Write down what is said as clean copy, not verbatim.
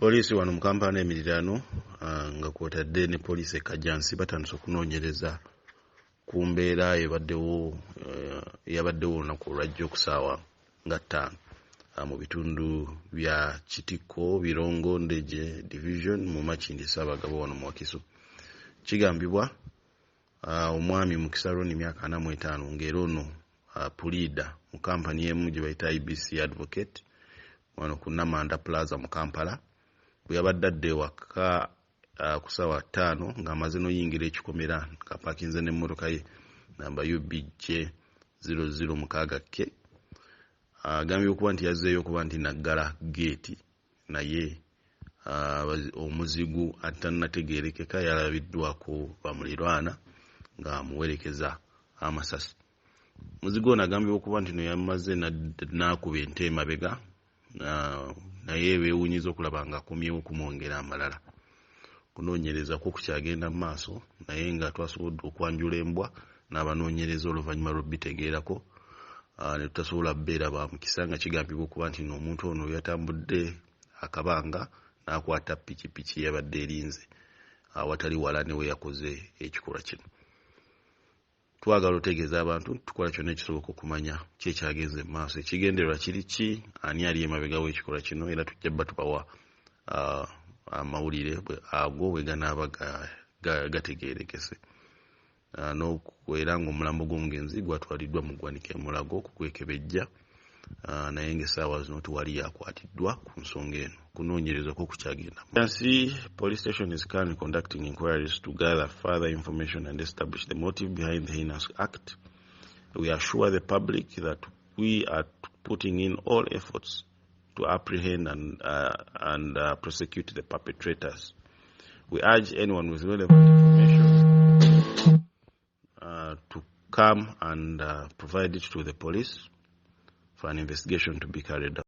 Poliisi wano mu Kampala n'emiriraano nga kw'otadde ne poliisi e Kajjansi batandise okunoonyereza ku mbeera ebaddewo eyabaddewo olunaku olwajjo ku ssaawa nga 5 mu bitundu bya Kitiko, Birongo, Ndejje Division mu Makindye Ssaabagabo wano mu Wakiso. Kigambibwa omwami Mukisa Ronnie, myaka 45, ng'era ono puliida mu kampani emu gye bayita IBC Advocate wano ku Namanda Plaza mu Kampala, bwe yabadde adda ewaka ku ssaawa 5 ng'amaze n'oyingira ekikomera ng'apaakinze n'emmotoka ye namba UBJ 006 K, agambibwa okuba nti yazzeeyo okuba nti naggala geeti, naye omuzigu atannategeerekeka yalabiddwako bamuliraana ng'amuwerekeza amasasi. Omuzigu ono agambibwa okuba nti no yamaze n'akuba ente emabega, naye beewuunyiza okulaba ng'akomyewo okumwongera amalala. Okunoonyereza kwo kukyagenda mu maaso, naye nga twasobodde okwanjula embwa n'abanoonyereza oluvannyuma lw'obitegeerako ne tutasobola kubeera ba mukisa, nga kigambibwa okuba nti no omuntu ono yatambudde akabanga n'akwata pikipiki yabadde erinze awatali wala ne we yakoze ekikolwa kino. Twagala otegeeza abantu nti tukola kyonna ekisoboka okumanya ki ekyagenze mu maaso, ekigendererwa kiri ki, ani ali emabega w'ekikolwa kino, era tujja bba tubawa amawulire ago bwe ganaaba gategeerekese. Era ng'omulambo gw'omugenzi gwatwaliddwa mu ggwanika e Mulago okukwekebejja, naye ng'essaawa zino tewali yakwatiddwa ku nsonga eno. Kunoonyereza kwo kukyagenda. Kajjansi Police Station is currently conducting inquiries to gather further information and establish the motive behind the heinous act. We assure the public that we are putting in all efforts to apprehend and prosecute the perpetrators. We urge anyone with relevant information to come and provide it to the police for an investigation to be carried out.